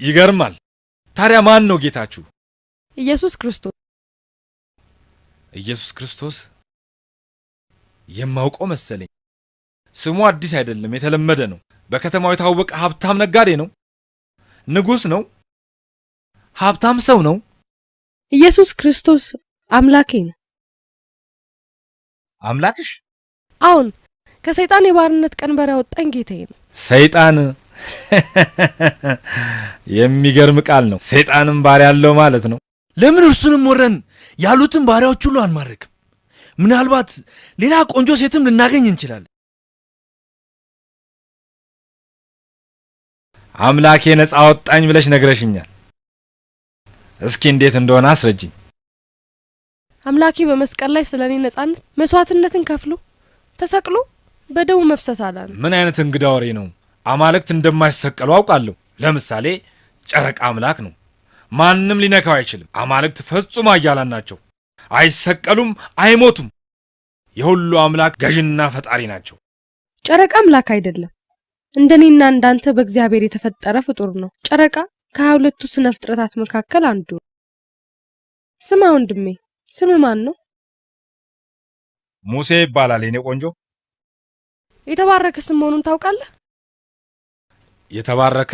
ይገርማል። ታዲያ ማን ነው ጌታችሁ? ኢየሱስ ክርስቶስ። ኢየሱስ ክርስቶስ የማውቀው መሰለኝ። ስሙ አዲስ አይደለም፣ የተለመደ ነው። በከተማው የታወቀ ሀብታም ነጋዴ ነው። ንጉሥ ነው። ሀብታም ሰው ነው። ኢየሱስ ክርስቶስ አምላኬ ነው። አምላክሽ? አዎን፣ ከሰይጣን የባርነት ቀንበር ያወጣኝ ጌታዬ ነው። ሰይጣን የሚገርም ቃል ነው። ሰይጣንም ባሪያ ያለው ማለት ነው። ለምን እርሱንም ወረን ያሉትን ባሪያዎች ሁሉ አንማርክም? ምናልባት ሌላ ቆንጆ ሴትም ልናገኝ እንችላለን። አምላኬ ነፃ አወጣኝ ብለሽ ነግረሽኛል። እስኪ እንዴት እንደሆነ አስረጅኝ። አምላኬ በመስቀል ላይ ስለኔ ነፃነት መስዋዕትነትን ከፍሎ ተሰቅሎ በደሙ መፍሰስ አላለ። ምን አይነት እንግዳ ወሬ ነው? አማልክት እንደማይሰቀሉ አውቃለሁ። ለምሳሌ ጨረቃ አምላክ ነው። ማንም ሊነካው አይችልም። አማልክት ፍጹም ኃያላን ናቸው። አይሰቀሉም፣ አይሞቱም። የሁሉ አምላክ ገዥና ፈጣሪ ናቸው። ጨረቃ አምላክ አይደለም። እንደኔና እንዳንተ በእግዚአብሔር የተፈጠረ ፍጡር ነው። ጨረቃ ከ22ቱ ስነ ፍጥረታት መካከል አንዱ ነው። ስማ ወንድሜ፣ ስም ማን ነው? ሙሴ ይባላል የኔ ቆንጆ። የተባረከ ስም መሆኑን ታውቃለህ? የተባረከ?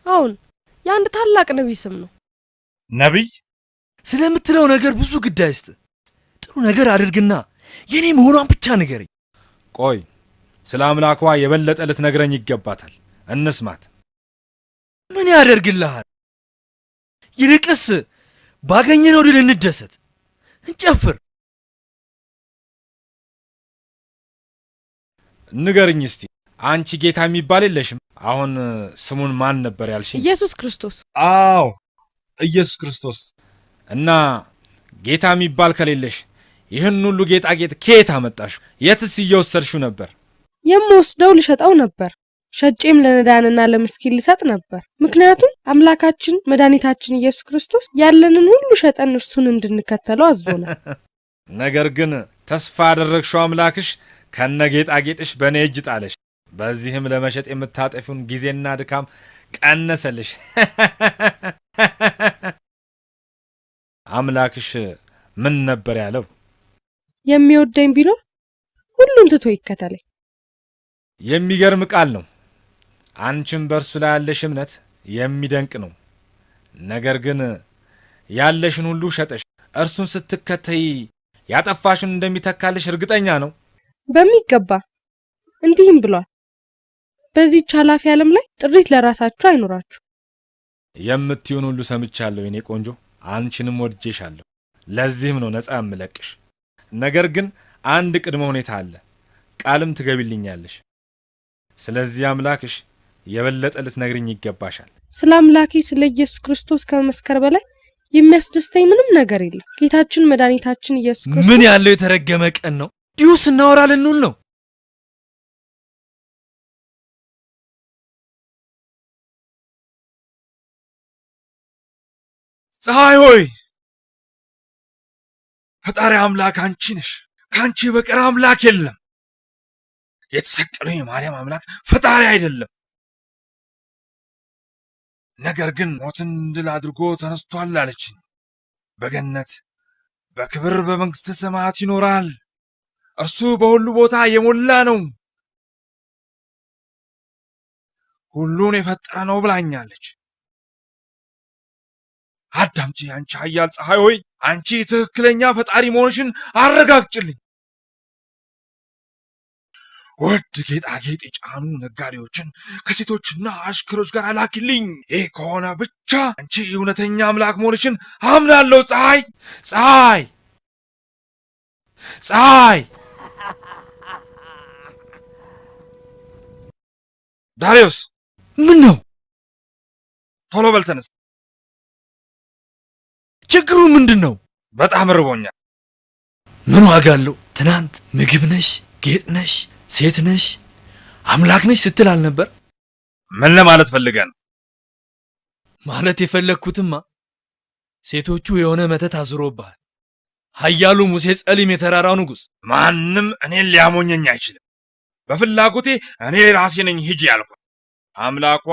አዎን፣ የአንድ ታላቅ ነቢይ ስም ነው። ነቢይ? ስለምትለው ነገር ብዙ ግድ አይስጥ። ጥሩ ነገር አድርግና የኔ መሆኗን ብቻ ንገረኝ። ቆይ፣ ስለ አምላኳ የበለጠ ልትነግረኝ ይገባታል። እንስማት። ምን ያደርግልሃል? ይልቅስ ባገኘነው ድል እንደሰት፣ እንጨፍር። ንገርኝ እስቲ፣ አንቺ ጌታ የሚባል የለሽም? አሁን ስሙን ማን ነበር ያልሽኝ? ኢየሱስ ክርስቶስ። አዎ፣ ኢየሱስ ክርስቶስ። እና ጌታ የሚባል ከሌለሽ ይህን ሁሉ ጌጣጌጥ ከየት አመጣሽው? የትስ እየወሰድሽው ነበር? የምወስደው ልሸጠው ነበር። ሸጬም ለነዳያንና ለምስኪን ልሰጥ ነበር። ምክንያቱም አምላካችን መድኃኒታችን ኢየሱስ ክርስቶስ ያለንን ሁሉ ሸጠን እርሱን እንድንከተለው አዞናል። ነገር ግን ተስፋ ያደረግሽው አምላክሽ ከነ ጌጣጌጥሽ በእኔ እጅ ጣለሽ። በዚህም ለመሸጥ የምታጠፊውን ጊዜና ድካም ቀነሰልሽ። አምላክሽ ምን ነበር ያለው? የሚወደኝ ቢኖር ሁሉን ትቶ ይከተለኝ። የሚገርም ቃል ነው። አንቺም በእርሱ ላይ ያለሽ እምነት የሚደንቅ ነው። ነገር ግን ያለሽን ሁሉ ሸጠሽ እርሱን ስትከተይ ያጠፋሽን እንደሚተካልሽ እርግጠኛ ነው። በሚገባ። እንዲህም ብሏል፣ በዚህች ኃላፊ ዓለም ላይ ጥሪት ለራሳችሁ አይኖራችሁ። የምትይውን ሁሉ ሰምቻለሁ የኔ ቆንጆ፣ አንቺንም ወድጄሻለሁ። ለዚህም ነው ነፃ የምለቅሽ። ነገር ግን አንድ ቅድመ ሁኔታ አለ። ቃልም ትገቢልኛለሽ። ስለዚህ አምላክሽ የበለጠ ልትነግሪኝ ይገባሻል። ስለ አምላኬ ስለ ኢየሱስ ክርስቶስ ከመመስከር በላይ የሚያስደስተኝ ምንም ነገር የለም። ጌታችን መድኃኒታችን ኢየሱስ ክርስቶስ ምን ያለው የተረገመ ቀን ነው! እንዲሁ ስናወራ ልንውል ነው። ፀሐይ ሆይ፣ ፈጣሪ አምላክ አንቺ ነሽ። ከአንቺ በቀር አምላክ የለም። የተሰቀለው የማርያም አምላክ ፈጣሪ አይደለም። ነገር ግን ሞትን ድል አድርጎ ተነስቷል አለችኝ። በገነት በክብር በመንግሥተ ሰማያት ይኖራል። እርሱ በሁሉ ቦታ የሞላ ነው፣ ሁሉን የፈጠረ ነው ብላኛለች። አዳምጪ አንቺ ኃያል ፀሐይ ሆይ፣ አንቺ ትክክለኛ ፈጣሪ መሆንሽን አረጋግጭልኝ። ውድ ጌጣጌጥ የጫኑ ነጋዴዎችን ከሴቶችና አሽከሮች ጋር ላኪልኝ። ይህ ከሆነ ብቻ አንቺ እውነተኛ አምላክ መሆንሽን አምናለሁ። ፀሐይ፣ ፀሐይ፣ ፀሐይ! ዳሪዮስ፣ ምን ነው? ቶሎ በል ተነስ። ችግሩ ምንድን ነው? በጣም ርቦኛል። ምን ዋጋ አለው? ትናንት ምግብ ነሽ፣ ጌጥ ነሽ፣ ሴት ነሽ፣ አምላክ ነሽ ስትል አልነበር? ምን ለማለት ፈልገህ ነው? ማለት የፈለግኩትማ ሴቶቹ የሆነ መተት አዙሮብሃል። ኃያሉ ሙሴ ጸሊም የተራራው ንጉሥ። ማንም እኔን ሊያሞኘኝ አይችልም። በፍላጎቴ እኔ ራሴ ነኝ ሂጂ ያልኳት። አምላኳ